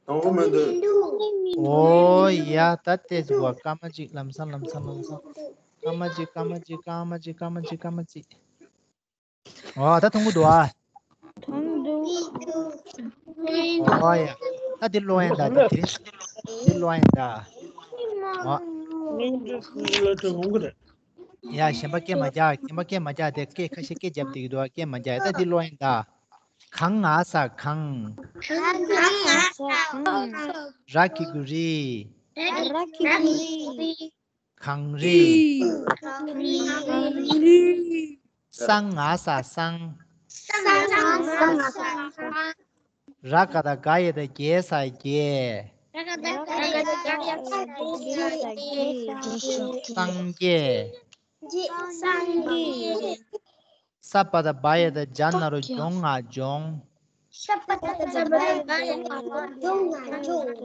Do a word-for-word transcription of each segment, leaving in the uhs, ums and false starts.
དང་པོ་མི་འདུག་ཨོ་ཡ། ད་ལྟས་བ་སྐར་མ་གཅིག་ལམ་སང་ལམ་སང་ལམ་སང་། སྐར་མ་གཅིག་སྐར་མ་གཅིག་སྐར་མ་གཅིག་སྐར་མ་གཅིག་སྐར་མ་གཅིག་ཨོ་ད་མཐོང་གི་འདུག་ཨ། མཐོང་འདུག་ཨོ་ཡ། ད་འདི་ཀློག་ཡིན་ད། ད་འདི་འདི་ཀློག་ཡིན་ད། ཨོ། ཡ་གཞན་པ་སྐད་མ་རྒྱག་གཞན་པ་སྐད་མ་རྒྱག་དེ་སྐད་ཁ་ཤས་སྐད་རྒྱབ་བསྡད་ཀྱི་འདུག་ཨ། སྐད་མ་རྒྱག་ད་འདི་ཀློག་ཡིན་ད། གངས་ང་ས་གངས། གངས་ང་ས་གངས། ར་གི་གུ་རི། ར་གི་གུ་རི། གངས་རི། གངས་རི། ས་ང་ས་སྲང་། ས་ང་ས་སྲང་། ར་ག་བཏགས་རྒ་ཡ་བཏགས་རྒྱ་ས་རྒྱས། ར་ག་བཏགས་རྒ་ཡ་བཏགས་རྒྱ་ས་རྒྱས། སངས་རྒྱས། སངས་རྒྱས། ས་པ་བཏགས་སྦ་ཡ་བཏགས་སྦྱ་ན་རོ་སྦྱོང་ང་སྦྱོང་། ས་པ་བཏགས་སྦ་ཡ་བཏགས་སྦྱ་ན་རོ་སྦྱོང་ང་སྦྱོང་།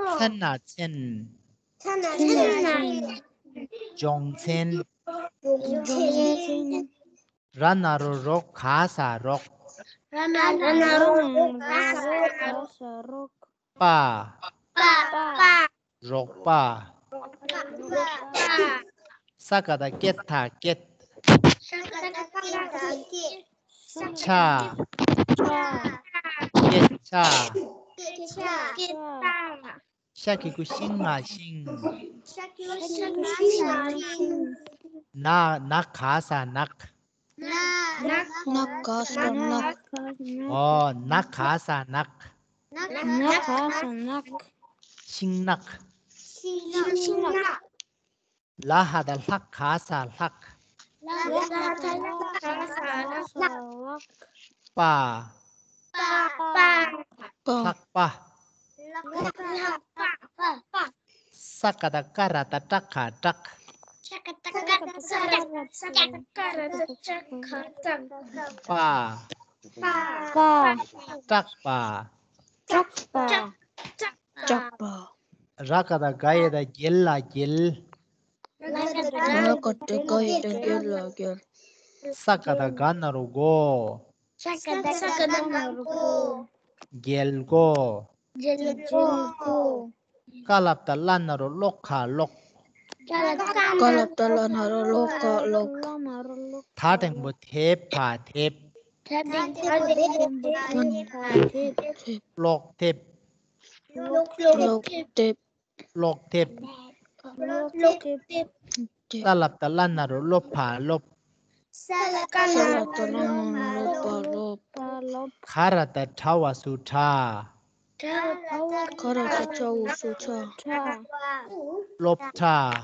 མཚན་ན་མཚན། མཚན་ན་མཚན། སྦྱོང་ཚན། སྦྱོང་ཚན། ར་ན་རོ་རོ་ག་ས་རོགས། ར་ན་རོ་རོ་ག་ས་རོགས། པ། པ། པ། རོགས་པ། རོགས་པ། ས་ག་བཏགས་སྐེ་ཐ་སྐེད། ས་ག་བཏགས་སྐེ་ཐ་སྐེད། ཆ། ཆ། སྐད་ཆ། སྐད་ཆ། སྐད་ཆ། ཤ་གི་གུ་ཤིང་ང་ཤིང་། ཤ་གི་གུ་ཤིང་ང་ཤིང་། ན། ན་ག་ས་ནགས། ན། ན་ག་ས་ནགས། ཨོ། ན་ག་ས་ནགས། ན་ག་ས་ནགས། ཤིང་ནགས། ཤིང་ནགས། ལ་ཧ་ད་ལྷ་ག་ས་ལྷག། ལ་ཧ་ད་ལྷ་ག་ས་ལྷག། པ། པ། ལྷག་པ། ལྷག་པ། ས་ཀ་ད་ཀ་ར་ད་ཏྲ་ག་སྐྲག། ས་ཀ་ད་ཀ་ར་ད་ཏྲ་ག་སྐྲག། པ། པ། སྐྲག་པ། སྐྲག་པ། སྐྲག་པ། ར་ཀ་བཏགས་རྒ་ཡ་བཏགས་རྒྱལ་ལ་རྒྱལ། ར་ཀ་བཏགས་རྒ་ཡ་བཏགས་རྒྱལ་ལ་རྒྱལ། ས་ཀ་བཏགས་རྒ་ན་རོ་རྒོ། ས་ཀ་བཏགས་རྒ་ན་རོ་རྒོ། རྒྱལ་རྒོ། རྒྱལ་རྒོ། ཀ་ལ་བཏགས་ཀླ་ན་རོ་ཀློ་ག་ཀློག། ཀ་ལ་བཏགས་ཀླ་ན་རོ་ཀློ་ག་ཀློག། ཐ་འགྲེང་བུ་ཐེ་བ་ཐེབས། ཐ་འགྲེང་བུ་ཐེ་བ་ཐེབས། ཀློག་ཐེབས། ཀློག་ཐེབས། ཀློག་ཐེབས། ཀློག་ཐེབས། ས་ལ་བཏགས་སླ་ན་རོ་སློ་བ་སློབ། ས་ལ་བཏགས་སླ་ན་རོ་སློ་བ་སློབ། ག་ར་བཏགས་གྲ་བ་སུ་གྲགས། ག་ར་བཏགས་གྲ་བ་སུ་གྲགས། སློབ་གྲྭ།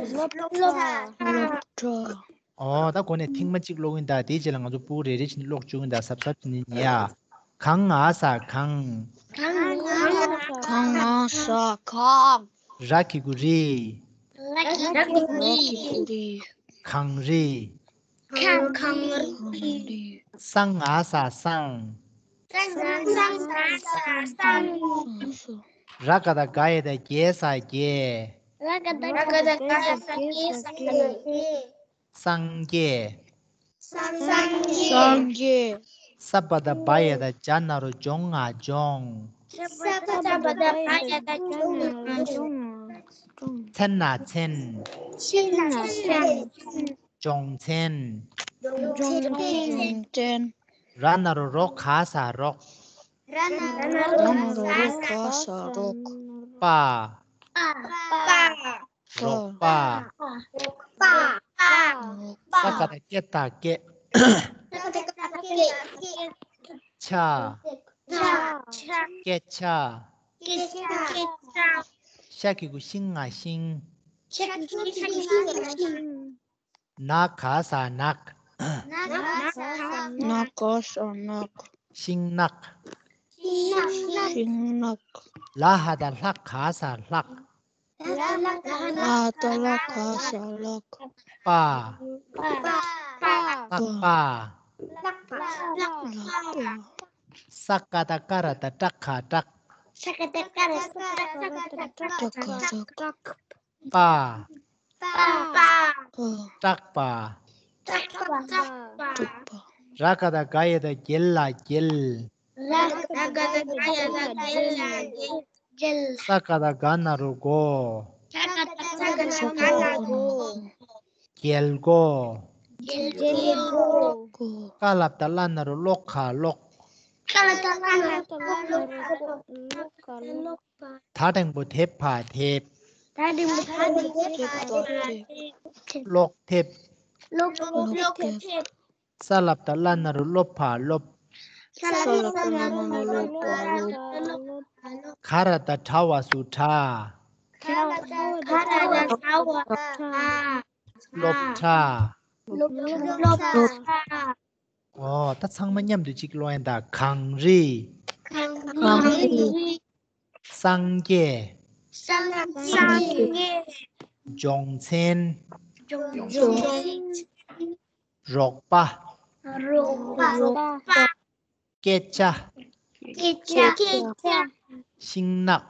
སློབ་གྲྭ། སློབ་གྲྭ། ཨོ། ད་གོ་ནས་ཐེངས་མ་གཅིག་ཀློག་གིན་ད། དེའི་རྗེས་ལ་ང་ཚོ་སྤུ་གུ་རེ་རེ་བཞིན་ཀློག་བཅུག་གིན་ད། གཟབ་གཟབ་བྱས་ནས་ཉན་ཡ། གངས་ང་ས་གངས། གངས་ང་ས་གངས། ར་གི་གུ་རི། ར་གི་གུ་རི། གངས་རི། གངས་རི། སངས་ང་ས་སངས། སངས་ང་ས་སངས། ར་ག་བཏགས་རྒ་ཡ་བཏགས་རྒྱ་ས་རྒྱས། ར་ག་བཏགས་རྒ་ཡ་བཏགས་རྒྱ་ས་རྒྱས། སངས་རྒྱས། སངས་རྒྱས། སངས་རྒྱས། ས་པ་བཏགས་སྦ་ཡ་བཏགས་སྦྱ་ན་རོ་སྦྱོང་ང་སྦྱོང་། ས་པ་བཏགས་སྦ་ཡ་བཏགས་སྦྱ་ན་རོ་སྦྱོང་ང་སྦྱོང་། མཚན་ན་མཚན། མཚན་ན་མཚན། སྦྱོང་ཚན། སྦྱོང་ཚན། ར་ན་རོ་རོ་ག་ས་རོགས། ར་ན་རོ་རོ་ག་ས་རོགས། པ། པ། རོགས་པ། རོགས་པ། ས་ཀ་བཏགས་སྐེ་ཐ་སྐེད། ཆ། སྐད་ཆ། ཤ་གི་གུ་ཤིང་ང་ཤིང་། ན་ག་ས་ནགས། ན་ག་ས་ནགས། ཤིང་ནགས། ཤིང་ནགས། ལ་ཧ་ད་ལྷ་ག་ས་ལྷག། ལ་ཧ་ད་ལྷ་ག་ས་ལྷག། པ། པ། ལྷག་པ། ལྷག་པ། ས་ཀ་བཏགས་ཀ་ར་བཏགས་ཀྲ་ག་སྐྲག། ས་ཀ་བཏགས་ཀ་ར་བཏགས་ཀྲ་ག་སྐྲག། པ། པ། སྐྲག་པ། སྐྲག་པ། ར་ག་བཏགས་རྒ་ཡ་བཏགས་རྒྱལ་ལ་རྒྱལ། ར་ག་ ཀ་ད་ག་ཡ་ད་རྒྱལ་ལ་རྒྱལ། རྒྱལ། ས་ཀ་ད་ག་ན་རོ་སྒོ། ས་ཀ་ད་ག་ན་རོ་སྒོ། རྒྱལ་སྒོ། རྒྱལ་སྒོ། ཀ་ལ་བཏགས་གླ་ན་རོ་གློ་ག་གློག། ཀ་ལ་བཏགས་གླ་ན་རོ་གློ་ག་གློག། ད་འགྲེང་བུ་དེ་བ་དེབ། ད་འགྲེང་བུ་དེ་བ་དེབ། གློག་དེབ། གློག་དེབ། ས་ལ་བཏགས་སླ་ན་རོ་སློ་བ་སློབ། ས་ལ་བཏགས་སླ་ན་རོ་སློ་བ་སློབ། ག་ར་བཏགས་གྲ་བ་སུ་གྲགས། ག་ར་བཏགས་གྲ་བ་སུ་གྲགས། སློབ་གྲྭ། སློབ་གྲྭ། ཨོ། ད་ཚང་མ་མཉམ་དུ་གཅིག་ཀློག་ཡིན་ད། གངས་རི། གངས་རི། སངས་རྒྱས། སངས་རྒྱས། སྦྱོང་ཚན། སྦྱོང་ཚན། རོགས་པ། རོགས་པ། སྐད་ཆ། སྐད་ཆ། ཤིང་ནགས།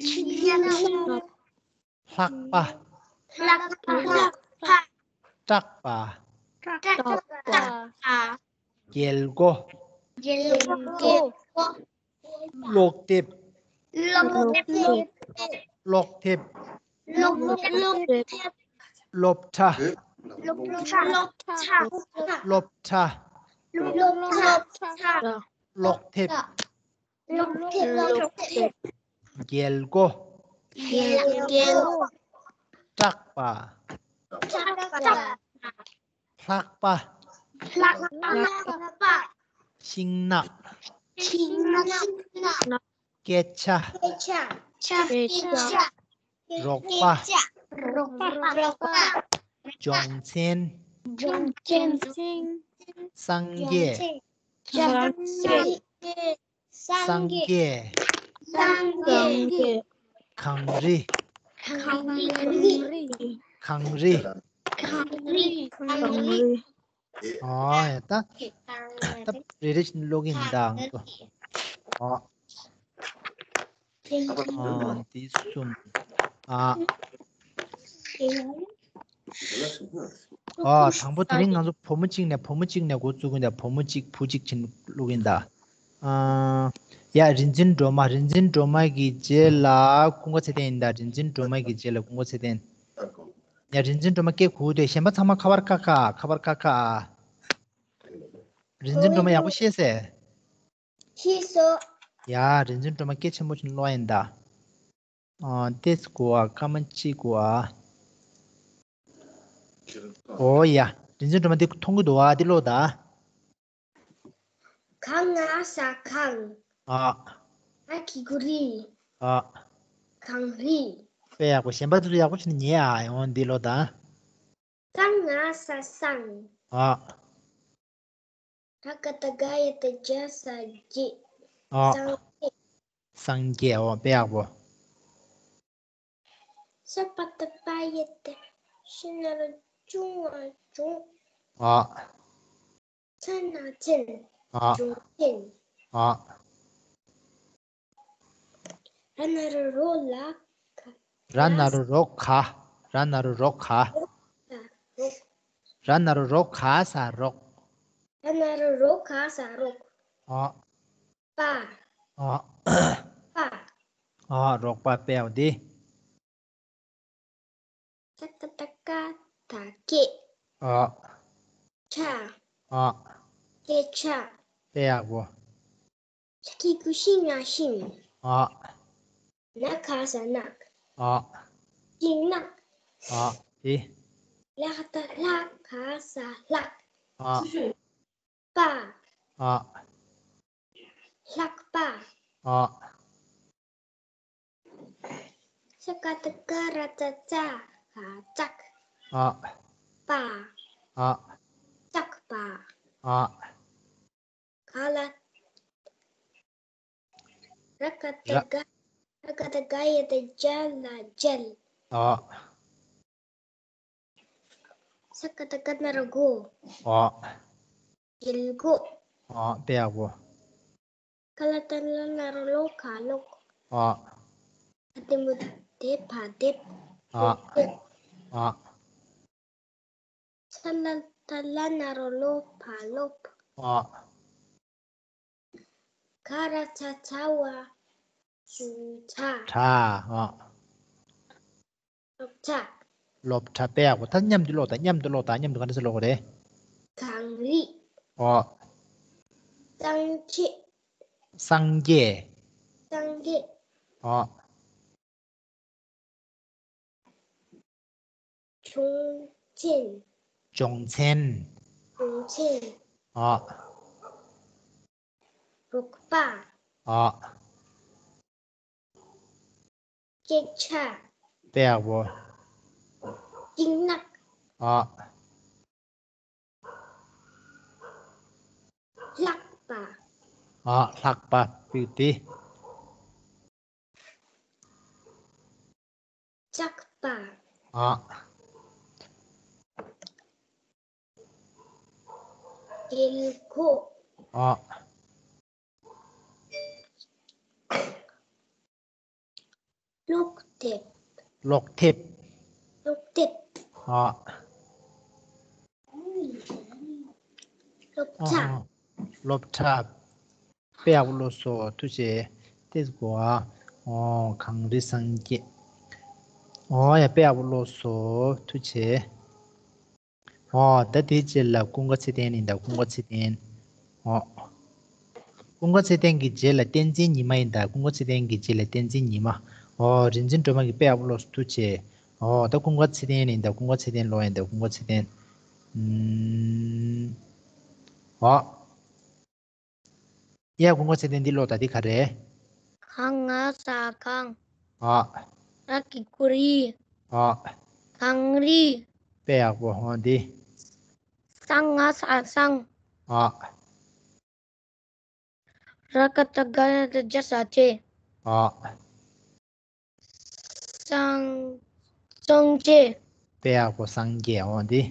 ཤིང་ནགས། ལྷགས་པ། ལྷགས་པ། སྐྲག་པ། སྐྲག་པ། རྒྱལ་སྒོ། རྒྱལ་སྒོ། གློག་དེབ། གློག་དེབ། གློག་དེབ། གློག་དེབ། སློབ་གྲྭ། སློབ་གྲྭ། སློབ་གྲྭ། སློབ་དེབ། སློབ་དེབ། རྒྱལ་སྒོ། རྒྱལ་སྒོ། སྐྲག་པ། སྐྲག་པ། ལྷགས་པ། ལྷགས་པ། ཤིང་ནགས། ཤིང་ནགས། སྐད་ཆ། སྐད་ཆ། རོགས་པ། རོགས་པ། སྦྱོང་ཚན། སྦྱོང་ཚན། སངས་རྒྱས། སངས་རྒྱས། སངས་རྒྱས། སངས་རྒྱས། གངས་རི། གངས་རི། གངས་རི། གངས་རི། ཨ་ཡ་ད། ད་རེ་རེ་བཞིན་ཀློག་གིན་ད་ཨང་ཏོ། ཨ། ཨ་འདི་གསུམ། ཨ། ཨ་དང་པོ་དེ་རིང་ང་ཚོ་བུ་མོ་གཅིག་ནས་བུ་མོ་གཅིག་ནས་འགོ་བཙུགས་ཀྱིན་ད། བུ་མོ་གཅིག་བུ་གཅིག་བྱིན་བླུག་གིན་ད། ཨ། ཡ་རིག་འཛིན་སྒྲོལ་མ། རིག་འཛིན་སྒྲོལ་མ་གི་རྗེས་ལ་ཀུན་དགའ་ཚེ་བརྟན་ཡིན་ད། རིག་འཛིན་སྒྲོལ་མ་གི་རྗེས་ལ་ཀུན་དགའ་ཚེ་བརྟན། ཡ་རིག་འཛིན་སྒྲོལ་མ་སྐད་གོ་དེ་གཞན་པ་ཚང་མ་ཁ་པར་ཁ་ཁ་ཁ་པར་ཁ་ཁ། རིག་འཛིན་སྒྲོལ་མ་ཡག་པོ་ཤེས་སེ། ཤེས་སོ། ཡ་རིག་འཛིན་སྒྲོལ་མ་སྐད་ཆེན་པོ་ཞིག་ཀློག་ཡིན་ད། ཨ་ཏེས་གོ་ཨ་ཀ་མ་ཅི་གོ་ཨ། ཨོ་ཡ་རིག་འཛིན་སྒྲོལ་མ་འདི་མཐོང་གི་འདུག་ཨ། འདི་ཀློག་ད། ག་ང་ས་གངས། ཨ། ཨ་གི་གུ་རི། ཨ། གངས་རི། དཔེ་ཡག་པོ། གཞན་པ་ཚོ་ཡག་པོ་བྱས་ནས་ཉན་ཨ། ཡོང་འདི་ཀློག་ད། ས་ང་ས་སང་། ཨ། ར་ཀ་ཏ་ག་ཡ་ཏ་ཇ་ས་རྗེ། ཨ། སངས་རྒྱས། སངས་རྒྱས། ཨོ་དཔེ་ཡག་པོ། ཤ་པ་ཏ་པ་ཡ་ཏ་ཤི་ན་རོ་ཅུང་བ་བྱུང་། ཨ། ཚ་ན་ཚན། ཨ། བྱུང་ཚན། ཨ། ར་ན་རོ་རོ་ལ་ག། ར་ན་རོ་རོ་ག། ར་ན་རོ་རོ་ག། རོ་ལ་རོ། ར་ན་རོ་རོ་ག་ས་རོགས། ར་ན་རོ་རོ་ག་ས་རོགས། ཨ། པ། ཨ། པ། ཨ་རོགས་པ། དཔེ་ཡག་པོ་འདི། ཏ་ཀ་ཏ་ཀ་ད་སྐད། ཨ། ཆ། ཨ། སྐད་ཆ། དཔེ་ཡག་པོ། ཤ་གི་གུ་ཤི་ང་ཤིང་། ཨ། ན་ག་ས་ནགས། ཨ། ཤིང་ནགས། ཨ་དེ། ལ་ཀ་ཏ་ལྷ་ག་ས་ལྷགས། ཨ། པ། ཨ། ལྷགས་པ། ཨ། ཤ་ཀ་ཏ་ཀ་ར་ཙ་ཙ་ག་ཙག། ཨ། པ། ཨ། ཙག་པ། ཨ། ག་ལ། ར་ཀ་ཏ་ར། ག། ར་ཀ་ཏ་ག་ཡ་ཏ་རྒྱ་ལ་རྒྱལ། ཨ། ས་ཀ་ཏ་ག་ན་རོ་སྒོ། ཨ། རྒྱལ་སྒོ། ཨ་དཔེ་ཡག་པོ། ཀ་ལ་བཏགས་གླ་ན་རོ་གློ་ག་གློག། ཨ། ད་འགྲེང་བུ་དེ་བ་དེབ། ཨ། ཨ། ས་ལ་བཏགས་སླ་ན་རོ་སློ་བ་སློབ། ཨ། ག་ར་ཚ་ཚ་བ། ཞུ་ཚ། གྲྭ། ཨོ། སློབ་གྲྭ། སློབ་གྲྭ། དཔེ་ཡག་པོ། ད་མཉམ་དུ་ཀློག་དང་། མཉམ་དུ་ཀློག་དང་། མཉམ་དུ་ག་འདྲ་སེ་ཀློག་དགོས་རེད། གངས་རི། ཨོ། སངས་རྒྱས། སངས་རྒྱས། སངས་རྒྱས། ཨོ། གྱོང་ཆེན། གྱོང་ཆེན། གྱོང་ཆེན། ཨོ། རོགས་པ། ཨོ། སྐད་ཆ། དཔེ་ཡག་པོ། སྤྱིར་ན། ཨོ། ལྷག་པ། ཨོ། ལྷག་པ། དཔེ་དེ། ལྕགས་པ། ཨོ། རྒྱལ་སྒོ། ཨོ། སློག་དེབ། སློག་དེབ། སློག་དེབ། ཨོ། སློབ་གྲྭ། ཨོ། སློབ་གྲྭ། དཔེ་ཡག་པོ་ཀློག་སོང་། ཐུགས་རྗེ་ཆེ། ཏེ་གོ་ཨ། ཨོ། གངས་རི་སངས་རྒྱས། ཨོ་ཡ། དཔེ་ཡག་པོ་ཀློག་སོང་། ཐུགས་རྗེ་ཆེ། ཨོ། ད་དེའི་རྗེས་ལ་ཀུན་དགའ་ཚེ་བརྟན་ཡིན་ད། ཀུན་དགའ་ཚེ་བརྟན། ཨོ། ཀུན་དགའ་ཚེ་བརྟན་གྱི་རྗེས་ལ་བསྟན་འཛིན་ཉི་མ་ཡིན་ད། ཀུན་དགའ་ཚེ་བརྟན་གྱི་རྗེས་ལ་བསྟན་འཛིན་ཉི་མ། ཨོ། རིག་འཛིན་སྒྲོལ་མ་གིས་དཔེ་ཡག་པོ་ཀློག་སོང་། ཐུགས་རྗེ་ཆེ། ཨོ། ད་ཀུན་དགའ་ཚེ་བརྟན་ཡིན་ད། ཀུན་དགའ་ཚེ་བརྟན་ཀློག་ཡིན་ད། ཀུན་དགའ་ཚེ་བརྟན། ཨུམ། ཨོ། ཡ། ཀུན་དགའ་ཚེ་བརྟན། འདི་ཀློག་དང་། འདི་ག་རེ་རེད། ག་ང་ས་གངས། ཨོ། ར་གི་གུ་རི། ཨོ། གངས་རི། དཔེ་ཡག་པོ། ཨོ། འདི། ས་ང་ས་སྲང་། ཨོ། ར་ག་བཏགས་རྒ་ཡ་བཏགས་རྒྱ་ས་རྒྱས། ཨོ། སངས། སངས་རྒྱས། དཔེ་ཡག་པོ། སངས་རྒྱས། འོ་འདི།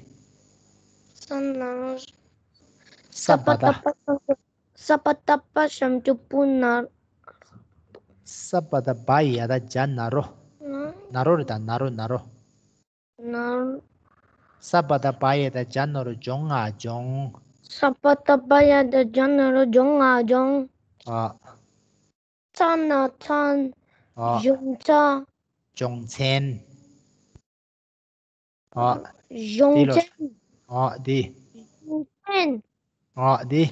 ས་ན་རོ། ས་པ་བཏགས། ས་པ་བཏགས་པ་ཞབས་ཀྱུ་པུ་ན། ས་པ་བཏགས་པ་ཡ་བཏགས་རྒྱ་ན་རོ། ན་རོ་རེད་ད། ན་རོ། ན་རོ། ན། ས་པ་བཏགས་པ་ཡ་བཏགས་རྒྱ་ན་རོ། ལྗོངས། ཨ། ལྗོངས། ས་པ་བཏགས་པ་ཡ་བཏགས་རྒྱ་ན་རོ། ལྗོངས། ཨ། ལྗོངས། ཨ། ཚ་ན་མཚན། ཨ། གཞུང་ཚན། སྦྱོང་ཚན། ཨ། གཞུང་ཚན། ཨ། འདི། གཞུང་ཚན། ཨ། འདི།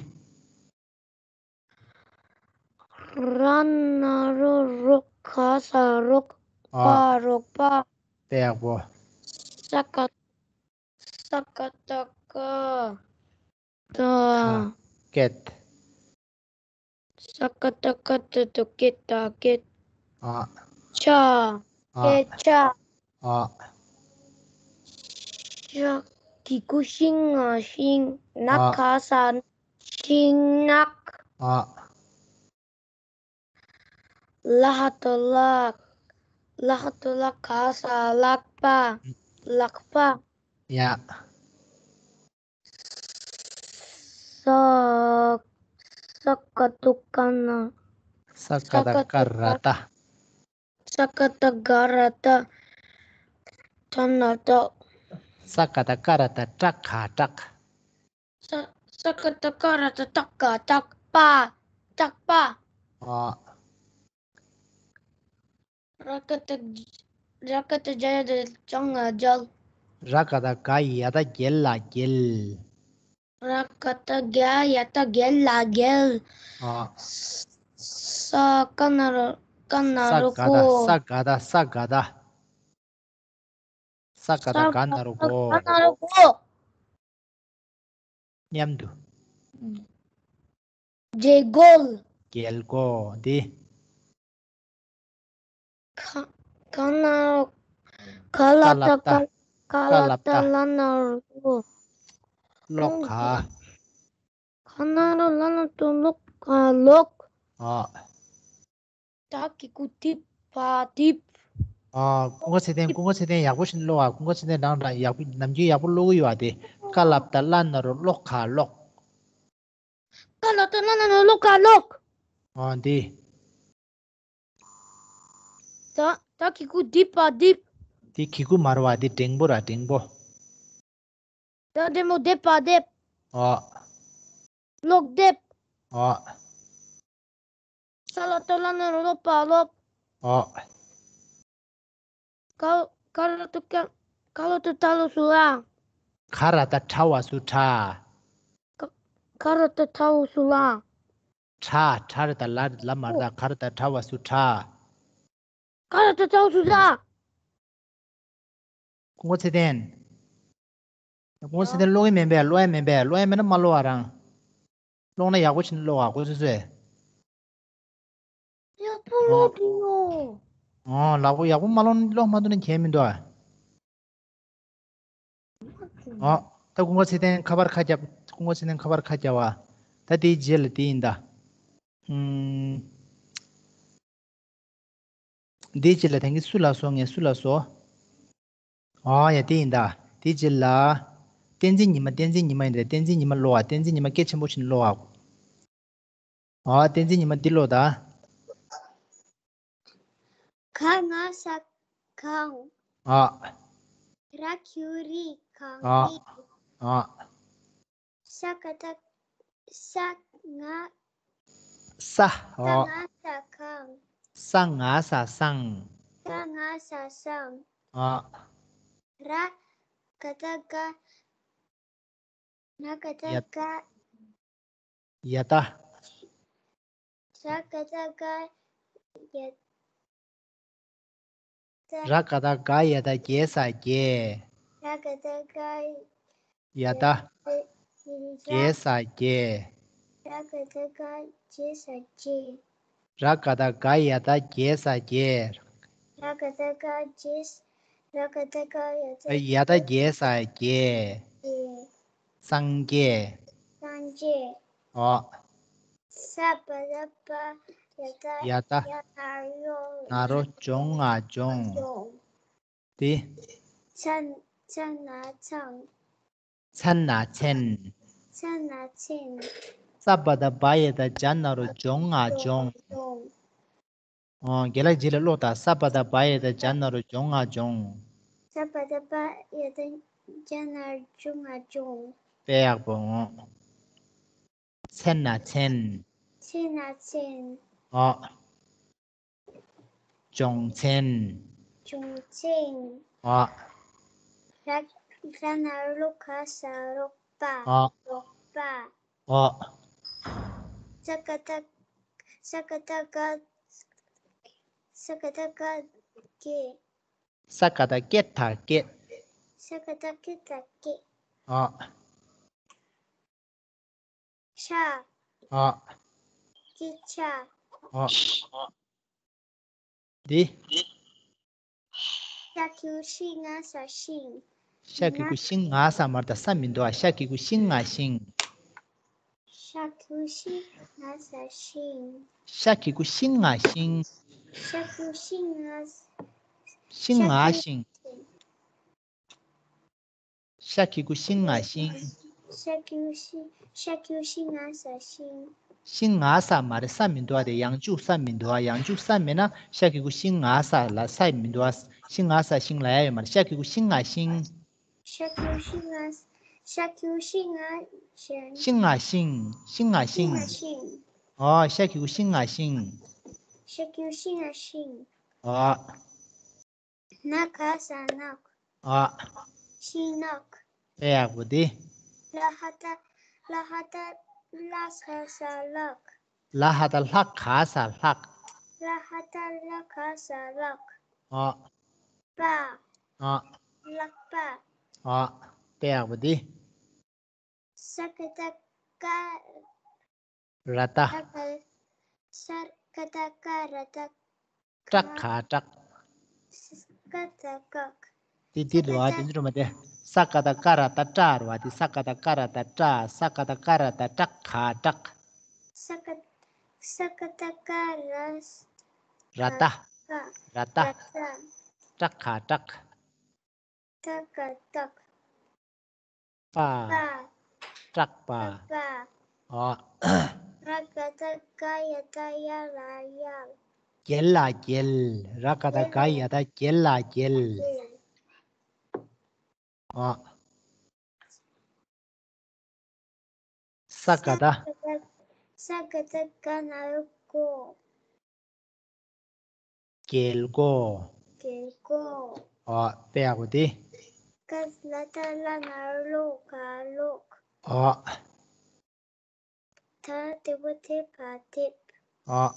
ར་ན་རོ་རོ། ག་ས་རོག། ཨ། པ་རོགས་པ། དཔེ་ཡག་པོ། ས་ཀ། ས་ཀ་བཏགས་སྐ། ད། ཀ། སྐད། ས་ཀ་བཏགས་སྐ་ད་སྐད། ད་སྐད། ཨ། ཆ། ཨ། སྐད་ཆ། ཨ། ཤ། གི་གུ་ཤིང་ང་ཤིང་། ན། ཨ། ག་ས་ན་ཤིང་ནགས། ཨ། ལ་ཧ་བཏགས་ལྷག། ལ་ཧ་བཏགས་ལྷག། ག་ས་ལྷག་པ། ལག་པ། ཡ། ས། ས་ཀ་བཏགས་སྐ་ན། ས་ཀ་བཏགས་སྐ་ར་བཏགས། ས་ཀ་བཏགས་སྐ་ར་བཏགས། ཏ་ན་སྟག། ས་ཀ་བཏགས་སྐ་ར་བཏགས། སྐྲ་ག་སྐྲག། ས། ས་ཀ་བཏགས་སྐ་ར་བཏགས། སྟག་ག་སྟག། པ། སྟག་པ། ཨ། ར་ཀ་བཏགས། ར་ཀ་བཏགས་རྒྱ་ཡ་བཏགས་རྒྱ། རྒྱང་ང་རྒྱལ། ར་ཀ་བཏགས་རྒ་ཡ་བཏགས་རྒྱལ། ལ་རྒྱལ། ར་ཀ་བཏགས་རྒ་ཡ་བཏགས་རྒྱལ། ལ་རྒྱལ། ཨ། ས། ཀ་ན་རོ། ཀ་ན་རོ་ཀོ། ས་ག་བཏགས། ས་ག་བཏགས། ས་ག་བཏགས། ས་ཀ་བཏགས་སྒ་ན་རོ་སྒོ། སྒ་ན་རོ་སྒོ། མཉམ་དུ། རྒྱལ་སྒོ། རྒྱལ་སྒོ། འདི། ག། ག་ན་རོ། ག་ལ་བཏགས་ག། ག་ལ་བཏགས་ལ་ན་རོ་ལོ། ལོག་ག། ག་ན་རོ་ལ་ན་རོ་ལོག་ག། ལོག། ཨ། ད་གི་གུ་དིབ། བ་དིབ། ཨ། ཀུན་དགའ་ཚེ་བརྟན། ཀུན་དགའ་ཚེ་བརྟན་ཡག་པོ་ཞིག་ཀློག་ཨ། ཀུན་དགའ་ཚེ་བརྟན་རང་རང་ཡག་པོ་ནམ་རྒྱུན་ཡག་པོ་ཀློག་གི་ཡོད་ཨ། དེ་ཀ་ལ་བཏགས་ལ་ན་རོ་ལོག་ག། ལོག། ཀ་ལ་བཏགས་ལ་ན་རོ་ལོག་ག། ལོག། ཨ། འདི། ད། ད་གི་གུ་དིབ། བ་དིབ། འདི་གི་གུ་མ་རེད་བ། འདི་འགྲེང་བུ་ར། འགྲེང་བུ། ད་འགྲེང་བུ་དེབ། བ་དེབ། ཨ། ལོག་དེབ། ཨ། ཀ་ལ་ཏ་ལ་ན་རོ་ལོ་པ་ལོབ། ཨོ། ཀ་ཀ་ར་ཏ་ཀ་ཀ་ར་ཏ་ཏ་ལ་སུ་ར། ཁ་ར་ཏ་ཁྲ་བ་སུ་ཁྲ། ཀ་ཀ་ར་ཏ་ཁྲ་བ་སུ་ལ། ཁྲ་ཁྲ་ར་ཏ་ལ་ལ་མ་ར་ཏ་ཁ་ར་ཏ་ཁྲ་བ་སུ་ཁྲ། ཀ་ར་ཏ་ཏ་བ་སུ་ཏ། སྐུ་ངོ་ཚེ་བརྟན། སྐུ་ངོ་ཚེ་བརྟན་ཀློག་གི་མིན་པས། ཀློག་ཡ་མིན་པས། ཀློག་ཡ་མིན་ན་མ་ཀློག་ཨ་རང་། ཀློག་ན་ཡག་པོ་བྱས་ནས་ཀློག་ཨ། སྐུ་ངོ་ཚེ་བརྟན། ཡག་པོ་ཀློག་འདུག་ཡོ། ཨོ། ལག་པ་ཡག་པོ་མ་ཀློག་ན། ཀློག་མ་ཐུབ་ན་གལ་མི་འདུག་ཨ། ཨོ། ད་སྐུ་ངོ་ཚེ་བརྟན་ཁ་པར་ཁ་རྒྱབ། སྐུ་ངོ་ཚེ་བརྟན་ཁ་པར་ཁ་རྒྱབ་པ། ད་དེའི་རྗེས་ལ་དེ་ཡིན་ད། ཨུམ། འདིའི་རྗེས་ལ་ད་གིན་སུ་ལ་སོ། ངས་སུ་ལ་སོ། ཨོ་ཡ། དེ་ཡིན་ད། དེའི་རྗེས་ལ། བསྟན་འཛིན་ཉི་མ། བསྟན་འཛིན་ཉི་མ་ཡིན་ད། བསྟན་འཛིན་ཉི་མ་ཀློག་ཨ། བསྟན་འཛིན་ཉི་མ་སྐད་ཆེན་པོ་བྱས་ནས་ཀློག་ཨ། ཨོ། བསྟན་འཛིན་ཉི་མ་འདི་ཀློག་ད། ག་ང་ས་གངས། ཨ། ར་གི་གུ་རི་གངས་ཨ། རི། ཨ། ས་ག་བཏགས་ས་ང་། ས། ས་ཨོ། ང་ས་གངས། ས་ང་ས་སངས། ས་ང་ས་སངས། ཨ། ར་ག་བཏགས་རྒ། ན་ག་བཏགས་ཡ་རྒ། ཡ་ད། ར་ག་བཏགས་རྒ། ཡ་ད། ར་ག་བཏགས་རྒ། ཡ་ད། རྒྱ་ས་རྒྱས། ར་ག་བཏགས་རྒ། ཡ་ད། རྒྱས་ས་རྒྱས། ར་ག་བཏགས་རྒ། རྒྱས་ས་རྒྱས། ར་ག་བཏགས་རྒ། ཡ་ད། རྒྱས་ས་རྒྱས། ར་ག་བཏགས་རྒ། རྒྱས། ར་ག་བཏགས་རྒ། ཡ་ད། ཡ་ད། རྒྱས་ས་རྒྱས། རྒྱས། སངས་རྒྱས། སངས་རྒྱས། ཨོ། ས་བ་བཏགས་སྦ། ཡ་ད། ཡ་ད། ཡ་ན་རོ་ཡོ། ན་རོ་ཡོ་ང་ཡོང་། ཡོང་། དེ། ཚ་ཚ་ན་ཚང་། ཚ་ན་མཚན། ཚ་ན་མཚན། ས་བ་བཏགས་སྦ། ཡ་ད། སྦྱ་ན་རོ་སྦྱོ་ང་སྦྱོང་། སྦྱོང་། ཨོ། རྒན་ལགས་རྗེས་ལ་ཀློག་དང་། ས་བ་བཏགས་སྦ། ཡ་ད། སྦྱ་ན་རོ་སྦྱོ་ང་སྦྱོང་། ས་བ་བཏགས་སྦ། ཡ་ད། སྦྱ་ན་རོ་སྦྱོ་ང་སྦྱོང་། དཔེ་ཡག་པོ་ངོ་། མཚན་ན་མཚན། མཚན་ན་མཚན། ཨོ། སྦྱོང་ཚན། སྦྱོང་ཚན། ཨོ། ར་ར་ན་རོ་ལོ་ག་ས་རོགས་པ། ཨོ། རོགས་པ། ཨོ། ས་ག་བཏགས་ས་ག་བཏགས་སྒ། ས་ག་བཏགས་སྒ་སྐད། ས་ག་བཏགས་སྐད་དང་སྐད། ས་ག་བཏགས་སྐད་དང་སྐད། ཨོ། ཆ། ཨོ། སྐད་ཆ། ཨོ། འདི། ཤ་གི་གུ་ཤི་ང་ས་ཤིང་། ཤ་གི་གུ་ཤི་ང་ས་མ་རེད་ད། ས་མི་འདུག་ཨ། ཤ་གི་གུ་ཤི་ང་ཤིང་། ཤ་གི་གུ་ཤི་ང་ས་ཤིང་། ཤ་གི་གུ་ཤི་ང་ཤིང་། ཤ་གི་གུ་ཤི་ང་། ཤི་ང་ཤིང་། ཤ་གི་གུ་ཤི་ང་ཤིང་། ཤ་གི་གུ་ཤི། ཤ་གི་གུ་ཤི་ང་ས་ཤིང་། ཤི་ང་ས་མ་རེད། ས་མི་འདུག་ཨ། དེ་ཡང་འཇུག་ས་མི་འདུག་ཨ། ཡང་འཇུག་ས་མེད་ན་ཤ་གི་གུ་ཤི་ང་ས་ལ་ས་མི་འདུག་ཨ། ཤི་ང་ས་ཤིང་ལབ་ཡ་ཡོད་མ་རེད། ཤ་གི་གུ་ཤི་ང་ཤིང་། ཤ་གི་གུ་ཤི་ང་། ཤ་གི་གུ་ཤི་ང་ཤིང་། ཤི་ང་ཤིང་། ཤི་ང་ཤིང་། ཤི་ང་ཤིང་། ཨོ། ཤ་གི་གུ་ཤི་ང་ཤིང་། ཤ་གི་གུ་ཤི་ང་ཤིང་། ཨོ། ན་ག་ས་ནག། ཨ། ཤིང་ནག། དཔེ་ཡག་པོ་འདི། ལ་ཧ་ད། ལ་ཧ་ད་ལ་ས་ས་ལག། ལ་ཧ་ད་ལྷ་ག་ས་ལྷག། ལ་ཧ་ད་ལྷ་ག་ས་ལག། ཨ། པ། ཨ། ལག་པ། ཨ། དཔེ་ཡག་པོ་འདི། ས་ག་ད་ཀ། ར་ཏ། ས་ག་ས་ག་ད་ཀ་ར་ཏ། ཀྲ་ག་ཀྲག། ས་ག་ད་ཀ། དེ་དེ་རེད་བ། དེ་འདི་རུ་མ་དེ། ས་ག་ད་ཀ་ར་ཏ་ཀྲ་རེད་བ། དེ་ས་ག་ད་ཀ་ར་ཏ་ཀྲ། ས་ག་ད་ཀ་ར་ཏ་ཀྲ་ག་ཀྲག། ས་ག་ས་ག་ད་ཀ་ར། ར་ཏ། ཀ། ར་ཏ། ར་ཏ། ཀྲ་ག་ཀྲག། ཏ་ག་ཏག། པ། པ། སྐྲག་པ། སྐྲག་པ། ཨ། ར་ག་བཏགས་རྒ་ཡ་བཏགས་རྒྱ་ལ་རྒྱལ། རྒྱལ་ལ་རྒྱལ། ར་ག་བཏགས་རྒ་ཡ་བཏགས་རྒྱལ་ལ་རྒྱལ། རྒྱལ། ཨ། ས་ག་བཏགས། ས་ག་བཏགས་སྒ་ན་རོ་སྒོ། རྒྱལ་སྒོ། རྒྱལ་སྒོ། ཨོ། དཔེ་ཡག་པོ་དེ། ཀ་ལ་ཏ་ལ་ན་རོ་ལོ་ག་ལོག་ཨོ། ཐ་ཏི་བོ་ཐེ་བ་ཐེབ། ཨོ།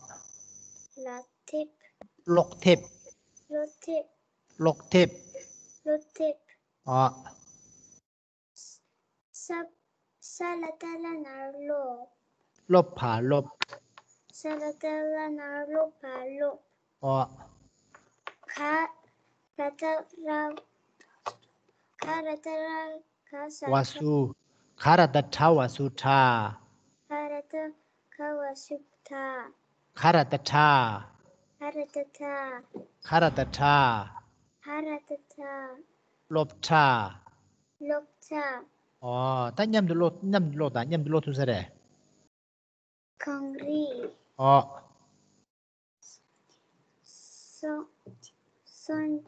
ལ་ཐེབ། ལོག་ཐེབ། ལོ་ཐེབ། ལོག་ཐེབ། ལོ་ཐེབ། ཨོ། ས། ས་ལ་ཏ་ལ་ན་རོ་ལོ། ལོབ་ཕ་ལོབ། ས་ལ་ཏ་ལ་ན་རོ་ལོ་ཕ་ལོབ། ཨོ། ག་ར་ཏ་ར། ག་ར་ཏ་ར་ག་ས་བ་གྲ། སུ། ག་ར་ཏ་གྲ་བ་སུ་གྲ། ག་ར་ཏ་ག་བ་སུ་གྲ། ག་ར་ཏ་གྲ། ག་ར་ཏ་གྲ། ག་ར་ཏ་གྲ། ག་ར་ཏ་གྲ། ལོབ་གྲ། ལོབ་གྲ། ཨོ། ད་མཉམ་དུ་ཀློག་མཉམ་དུ་ཀློག་དང་། མཉམ་དུ་ཀློག་ཐུབ་ས་རེད། གངས་རི། ཨོ། སངས། སངས།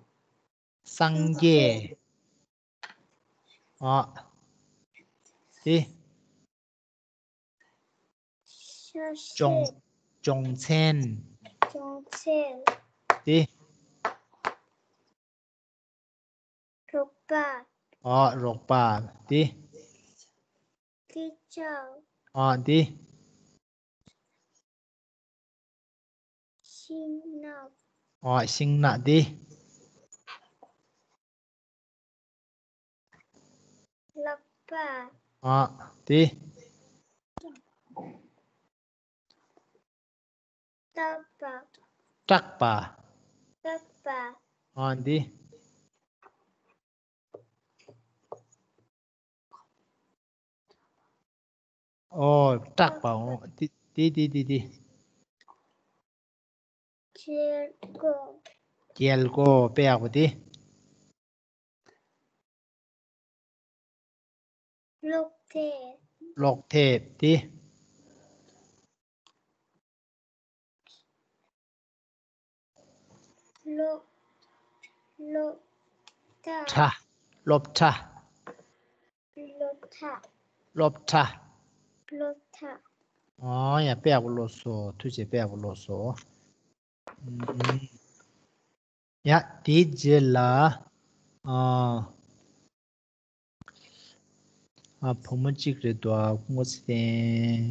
སངས་རྒྱས། ཨོ། དེ། ཤ་ཤེད། སྦྱོང་། སྦྱོང་ཚན། སྦྱོང་ཚན། དེ། རོགས་པ། ཨོ། རོགས་པ། དེ། སྐད་ཆ། ཨོ། དེ། ཤིང་ནགས། ཨོ། ཤིང་ནགས། དེ། ལག་པ། ཨོ། དེ། སྐྲག་པ། སྐྲག་པ། སྐྲག་པ། ཨོ། དེ། ཨོ། སྐྲག་པ། ཨོ། དེ་དེ་དེ་དེ་དེ། རྒྱལ་སྒོ། རྒྱལ་སྒོ། དཔེ་ཡག་པོ་དེ། ལོག་ཐེབས། ལོག་ཐེབས། དེ། ལོ། ལོ། ཐ། ཁྲ། སློབ་ཁྲ། སློབ་ཁྲ། སློབ་ཁྲ། སློབ་ཁྲ། ཨོ་ཡ། དཔེ་ཡག་པོ་ཀློག་སོང་། ཐུགས་རྗེ་ཆེ། དཔེ་ཡག་པོ་ཀློག་སོང་། ཨུམ། ཡ། དེའི་རྗེས་ལ། ཨ། ཨ། བུ་མོ་གཅིག་རེད་འདུག་ཨ། སྐུ་ངོ་ཚེ་བརྟན།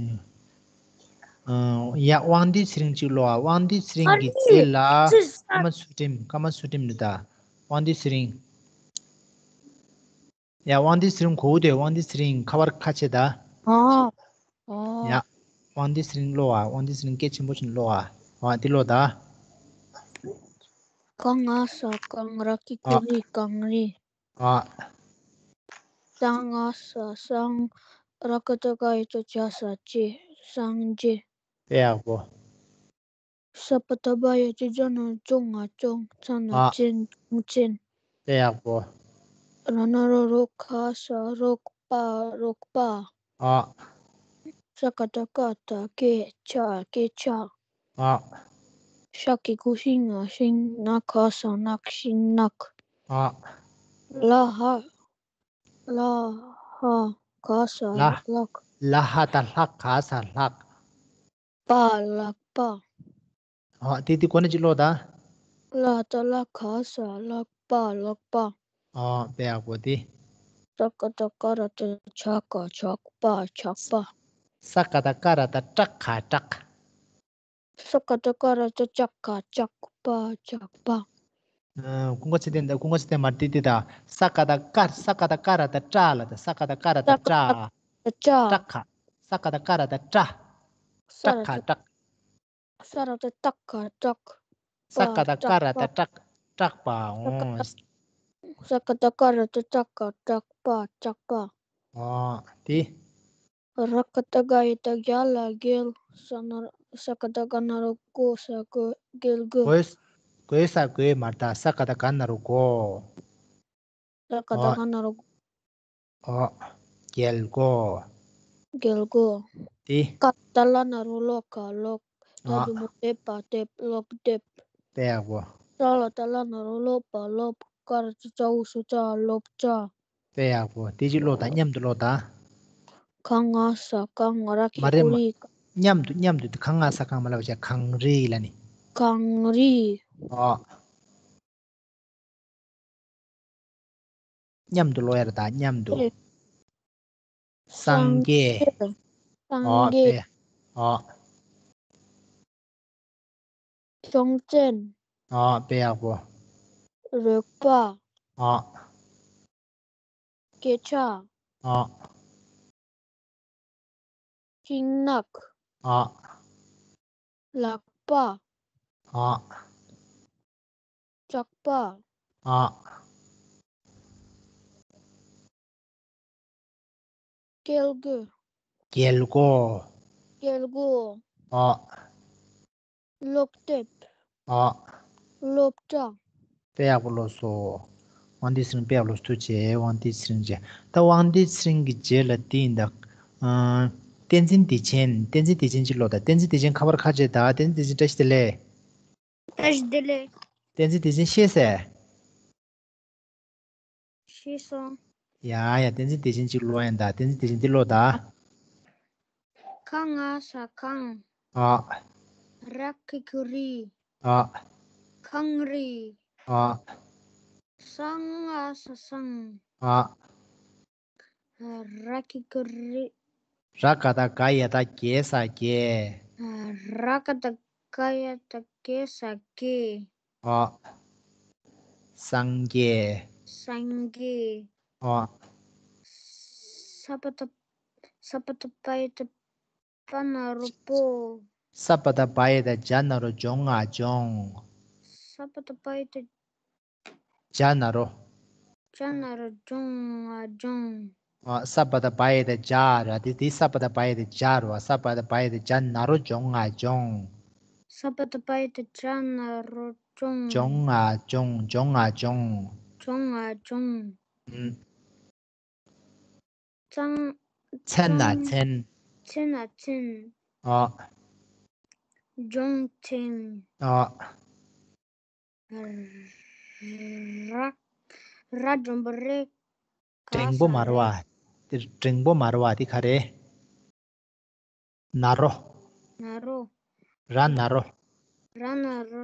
ཨ། ཡ། དབང་འདུས་ཚེ་རིང་གཅིག་ཀློག་ཨ། དབང་འདུས་ཚེ་རིང་གི་རྗེས་ལ། ཀརྨ་ཚུལ་ཁྲིམས། ཀརྨ་ཚུལ་ཁྲིམས་རེད་ད། དབང་འདུས་ཚེ་རིང་། ཡ། དབང་འདུས་ཚེ་རིང་གོ་དེ། དབང་འདུས་ཚེ་རིང་ཁ་པར་ཁ་ཕྱེ་ད། ཨོ། ཨོ། ཡ། དབང་འདུས་ཚེ་རིང་ཀློག་ཨ། དབང་འདུས་ཚེ་རིང་སྐད་ཆེན་པོ་བྱས་ནས་ཀློག་ཨ། ཨ། འདི་ཀློག་ད། ག་ང་ས་གངས། ར་གི་གུ་རི་གངས་རི། ཨ། ད་ང་ས་སང་། ར་ག་བཏགས་རྒ་ཡ་བཏགས་རྒྱ་ས་རྒྱས། སངས་རྒྱས། དཔེ་ཡག་པོ། ས་པ་བཏགས་སྦ་ཡ་བཏགས་སྦྱ་ན་སྦྱོ་ང་སྦྱོང་། ཚ་ན་ཨ། ཚན། སྦྱོང་ཚན། དཔེ་ཡག་པོ། ར་ན་རོ་རོ་ག་ས་རོགས་པ། རོགས་པ། ཨ། ས་ཀ་བཏགས་སྐ་ད་སྐད། ཆ། སྐད་ཆ། ཨ། ཤ་གི་གུ་ཤི་ང་ཤིང་། ན་ག་ས་ནགས། ཤིང་ནགས། ཨ། ལ་ཧ། ལ་ཧ་ག་ས་ལ། ལགས། ལ་ཧ་ད་ལྷག་ག་ས་ལྷག་པ། ལག་པ། ཨ། དེ་དེ་གོ་ནས་ཅིག་ཀློག་ད། ལ་ད་ལ་ག་ས་ལག་པ། ལག་པ། ཨ། དཔེ་ཡག་པོ་དེ། ས་ཀ་བཏགས་སྐ་ར་བཏགས་སྐྱ་ག་སྐྱག་པ། སྐྱག་པ། ས་ཀ་བཏགས་སྐ་ར་བཏགས་སྐྲག་ག་སྐྲག་ས་ཀ་བཏགས་སྐ་ར་བཏགས་སྐྱ་ག་སྐྱག་པ། སྐྱག་པ། ཨ། ཀུན་དགའ་ཚེ་བརྟན་ད། ཀུན་དགའ་ཚེ་བརྟན་མར་ཏི་ཏི་ད། ས་ཀ་བཏགས་སྐ། ས་ཀ་བཏགས་སྐ་ར་བཏགས་སྐྲ་ལ་ད། ས་ཀ་བཏགས་སྐ་ར་བཏགས་སྐྲ། སྐྲ། སྐྲག་ག་ས་ཀ་བཏགས་སྐ་ར་བཏགས་སྐྲ། ས་ར་སྐྲག་ག་སྐྲག་ས་ར་བཏགས་སྐྲག་ག་སྐྲག་ས་ཀ་བཏགས་སྐ་ར་བཏགས་སྐྲག་སྐྲག་པའོ། ས་ཀ་བཏགས་སྐ་ར་བཏགས་སྐྲག་ག་སྐྲག་པ། སྐྲག་པ། ཨོ། དེ། ར་ག་བཏགས་རྒ་ཡ་བཏགས་རྒྱ་ལ་རྒྱལ། ས་ན་རོ། ས་ཀ་བཏགས་རྒ་ན་རོ་རྒོ་ས་རྒོད། རྒྱལ་རྒོད། རྒོད། རྒོད་ས་རྒོད་མ་རེད་ད། ས་ཀ་བཏགས་རྒ་ན་རོ་རྒོ། ས་ཀ་བཏགས་ཨོ། རྒ་ན་རོ། ཨོ། རྒྱལ་རྒོད། རྒྱལ་རྒོད། དེ། ཀ་ལ་བཏགས་ཀླ་ན་རོ་ཀློ་ཀ་ཀློག་ད་ཨོ། འགྲེང་བུ་འདེབས་པ་འདེབས། ཀློག་འདེབས། དཔེ་ཡག་པོ། ཙ་ལ་བཏགས་ཙླ་ན་རོ་ཙློ་པ་ཙློབ། ཀ་ར་བཏགས་ཙ་འོག་ཙོ་ཙ་ཀློག་ཙ། དཔེ་ཡག་པོ། དེ་གཅིག་ཀློག་དང་། མཉམ་དུ་ཀློག་དང་། ག་ང་ས་གངས། ར་གི་མ་རེད་གུ་མ། རི། མཉམ་དུ་མཉམ་དུ། ག་ང་ས་གངས་མ་ལབ་བྱས། གངས་རི་ལབ་ནི། གངས་རི། ཨོ། མཉམ་དུ་ཀློག་ཡ་རེད་ད། མཉམ་དུ། ཨེ། སངས་རྒྱས། སངས་ཨོ། རྒྱས། དཔེ། ཨོ། གྱོང་ཅན། ཨོ། དཔེ་ཡག་པོ། རོལ་པ། ཨོ། སྐད་ཆ། ཨོ། ཤིང་ནགས། ཨོ། ལག་པ། ཨོ། ལྕགས་པ། ཨོ། སྐྱེལ་སྒོ། སྐྱེལ་སྒོ། སྐྱེལ་སྒོ། ཨོ། སློབ་དེབ། ཨོ། སློབ་གྲྭ། དཔེ་ཡག་པོ་ཀློག་སོང་། དབང་འདུས་ཚེ་རིང་དཔེ་ཡག་པོ་ཀློག་སོང་། ཐུགས་རྗེ་ཆེ། དབང་འདུས་ཚེ་རིང་རྗེས། ད་དབང་འདུས་ཚེ་རིང་གི་རྗེས་ལ་དེ་ཡིན་ད། ཨ། བསྟན་འཛིན་བདེ་ཆེན། བསྟན་འཛིན་བདེ་ཆེན་གཅིག་ཀློག་ད། བསྟན་འཛིན་བདེ་ཆེན་ཁ་པར་ཁ་རྗེས་ད། བསྟན་འཛིན་བདེ་ཆེན་བཀྲ་ཤིས་བདེ་ལེགས། བཀྲ་ཤིས་བདེ་ལེགས། བསྟན་འཛིན་བདེ་ཆེན་ཤེས་ཟེར། ཤེས་སོང་། ཡ་ཡ། བསྟན་འཛིན་བདེ་ཆེན་གཅིག་ཀློག་ཡིན་ད། བསྟན་འཛིན་བདེ་ཆེན་འདི་ཀློག་ད། ཁ་ང་ས་ཁང་། ཨ། ར་གི་གུ་རི། ཨ། ཁང་རི། ཨ། ས་ང་ས་སང་། ཨ། ར་གི་གུ་རི། ར་ག་བཏགས་རྒ་ཡ་བཏགས་རྒྱ་ས་རྒྱས། ར་ག་བཏགས་རྒ་ཡ་བཏགས་རྒྱ་ས་རྒྱས། ཨོ། སངས་རྒྱས། སངས་རྒྱས། ཨོ། ས་པ་བཏགས་ས་པ་བཏགས་པ་ཡ་བཏགས་པ་ན་རོ་པོ། ས་པ་བཏགས་པ་ཡ་བཏགས་པ་ན་རོ་ལྗོངས་ང་ལྗོངས། ས་པ་བཏགས་པ་ཡ་བཏགས་པ་ན་རོ། པ་ན་རོ་ལྗོངས་ང་ལྗོངས། ཨ། ས་པ་བཏགས་པ་ཡ་བཏགས་པ་ར། དེ་དེ་ས་པ་བཏགས་པ་ཡ་བཏགས་པ་ར་བ། ས་པ་བཏགས་པ་ཡ་བཏགས་པ་ན་རོ་ལྗོངས་ང་ལྗོངས། ས་པ་བཏགས་པ་ཡ་བཏགས་པ་ན་རོ་ལྗོངས། ལྗོངས་ང་ལྗོངས། ལྗོངས་ང་ལྗོངས། ལྗོངས་ང་ལྗོངས། ཨུམ། ཙང་། མཚན་ན་ཙང་། མཚན། མཚན་ན་མཚན། ཨ། ལྗོངས་མཚན། ཨ། ར། ར་འགྲེང་བུ་རེ། ག་འགྲེང་བུ་ས་མར་བ། རེ། དེ་འགྲེང་བུ་མར་བ་དེ་ག་རེ། ན་རོ། ན་རོ། ར་ན་རོ། ར་ན་རོ།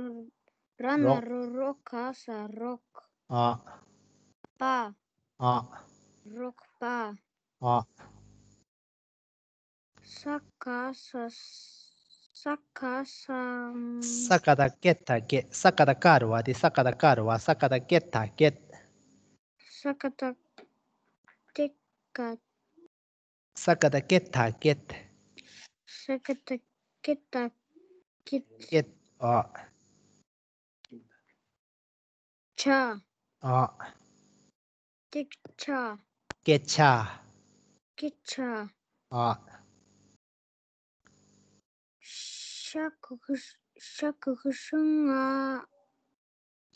ར་ན་རོ། རོ་ག་ས་རོགས། ཨ། པ། ཨ། རོགས་པ། ཨ། ས་ག་ས། ས་ག་ས། ས་ག་བཏགས་སྐད་ད་སྐད། ས་ག་བཏགས་སྐ་རེད་བ། དེ་ས་ག་བཏགས་སྐ་རེད་བ། ས་ག་བཏགས་སྐད་ད་སྐད། ས་ག་བཏགས་སྐད་ག་ས་ག་བཏགས་སྐད་ད་སྐད། ས་ག་བཏགས་སྐད་ད་སྐད། སྐད། ཨ། ཆ། ཨ། སྐད་ཆ། སྐད་ཆ། སྐད་ཆ། ཨ། ཤ་གི་གུ་ཤ་གི་གུ་ཤིང་ང་།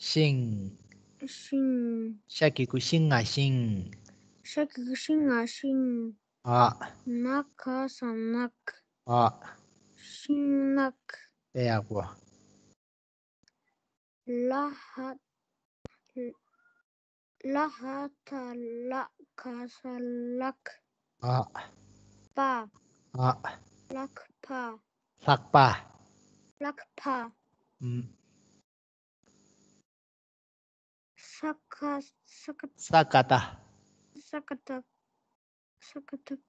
ཤིང་། ཤིང་། ཤ་གི་གུ་ཤིང་ང་ཤིང་། ཤ་གི་གུ་ཤིང་ང་ཤིང་། ཨ། ན་ག་ས་ནགས། ཨ། ཤིང་ནགས། དཔེ་ཡག་པོ། ལ་ཧ། ལ་ཧ་ད་ལ་ག་ས་ལགས། ཨ། པ། ཨ། ལགས་པ། ལྷགས་པ། ལྷགས་པ། ཨུམ། ས་ག་ས་ག་ས་ག་བཏགས། ས་ག་བཏགས། ས་ག་བཏགས།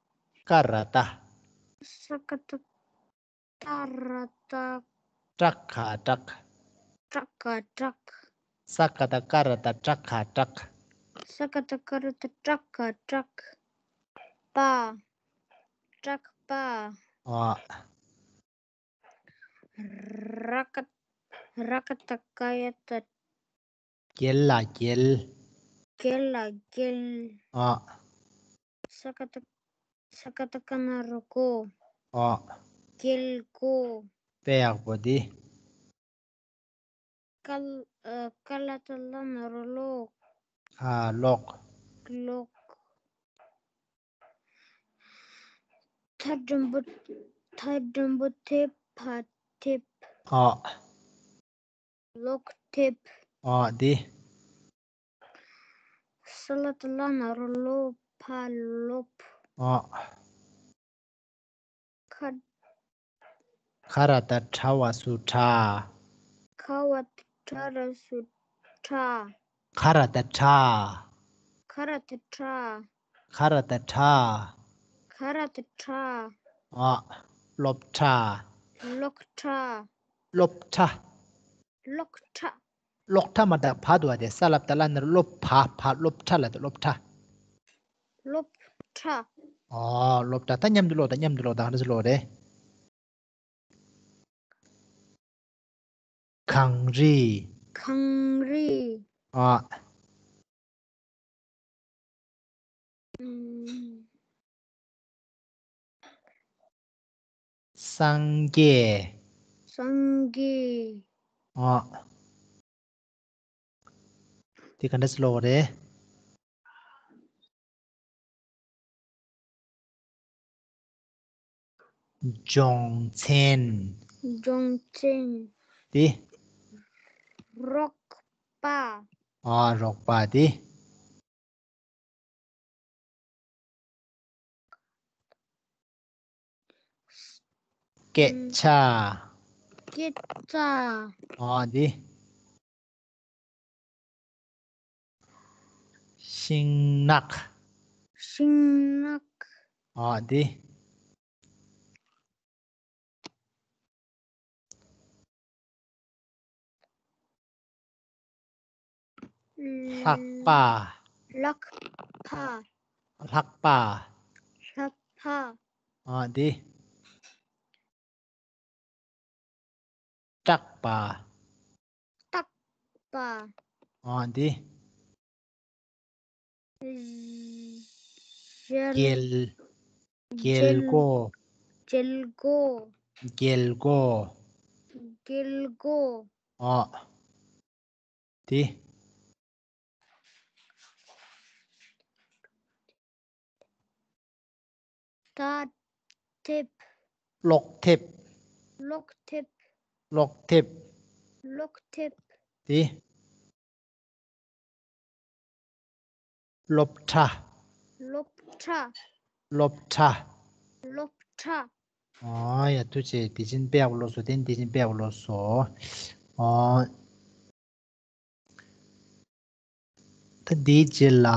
ཀ་ར་བཏགས། ས་ག་བཏགས། ཀ་ར་བཏགས། སྐྲ་ག་སྐྲག་སྐྲ་ག་སྐྲག་ས་ག་བཏགས་ཀ་ར་བཏགས་སྐྲ་ག་སྐྲག་ས་ག་བཏགས་ཀ་ར་བཏགས་སྐྲ་ག་སྐྲག་པ། སྐྲག་པ། ཨ། ར་ག་ར་ག་བཏགས་རྒ་ཡ་བཏགས། རྒྱལ་ལ་རྒྱལ། རྒྱལ་ལ་རྒྱལ། ཨ། ས་ག་བཏགས་ས་ག་བཏགས་སྐ་ན་རོ་སྐོ། ཨ། རྒྱལ་སྐོ། དཔེ་ཡག་པོ་འདི། ཀ་ལ་ཨ་ཀ་ལ་བཏགས་ཀླ་ན་རོ་ཀློག་ཨ། ཀློག་ཀློག་ཐ་འགྲེང་བུ་ཐ་འགྲེང་བུ་ཐེ་བ་ཐེབས། ཨ། ཀློག་ཐེབས། ཨ། འདི། ས་ལ་བཏགས་སླ་ན་རོ་སློ་བ་སློབ། ཨ། ཁ། ཁ་ར་བཏགས་ཁྲ་བ་སུ་ཁྲག་ཁ་བ་ཏ་ཁྲ་ར་སུ་ཁྲ། ཁ་ར་ཏ་ཁྲ། ཁ་ར་ཏ་ཁྲ། ཁ་ར་ཏ་ཁྲ། ཁ་ར་ཏ་ཁྲ། ཨ། སློབ་གྲྭ། སློབ་གྲྭ། སློབ་གྲྭ། སློབ་གྲྭ། སློབ་གྲྭ་མ་དག་བ་འདུག་བ་དེ་ས་ལབ་ད་ལ་ནར་སློབ་བ་བ་སློབ་གྲྭ་ལ་དེ་སློབ་གྲྭ། སློབ་གྲྭ། ཨོ་སློབ་གྲྭ། ད་མཉམ་དུ་ཀློག་དང་མཉམ་དུ་ཀློག་དང་། ག་འདྲ་ཞིག་ཀློག་རེད། གངས་རི། གངས་རི། ཨ། ཨུམ། སངས་རྒྱས། སངས་རྒྱས། ཨ། དེ་ག་འདྲ་ཞིག་ཀློག་རེད། སྦྱོང་ཚན། སྦྱོང་ཚན། དེ། རོགས་པ། ཨ་རོགས་པ་དེ། སྐད་ཆ། སྐད་ཆ། ཨ་དེ། ཤིང་ནགས། ཤིང་ནགས། ཨ་དེ། ལྷགས་པ། ལྷགས་པ། ལྷགས་པ། ལྷགས་པ། ཨ་དེ། སྐྲག་པ། སྐྲག་པ། ཨ་དེ། ཞལ། རྒྱལ། རྒྱལ་སྒོ། རྒྱལ་སྒོ། རྒྱལ་སྒོ། རྒྱལ་སྒོ། ཨ། དེ། ད། ཐེབས། ཀློག་ཐེབས། ཀློག་ཐེབས། ཀློག་ཐེབས། ཀློག་ཐེབས། དེ། སློབ་གྲྭ། སློབ་གྲྭ། སློབ་གྲྭ། སློབ་གྲྭ། ཨ་ཡ་ཐུགས་རྗེ་ཆེ། དེ་བཞིན་དཔེ་ཡག་པོ་ཀློག་སོང་། དེ་ནི་དེ་བཞིན་དཔེ་ཡག་པོ་ཀློག་སོང་། ཨ། ད་དེའི་རྗེས་ལ།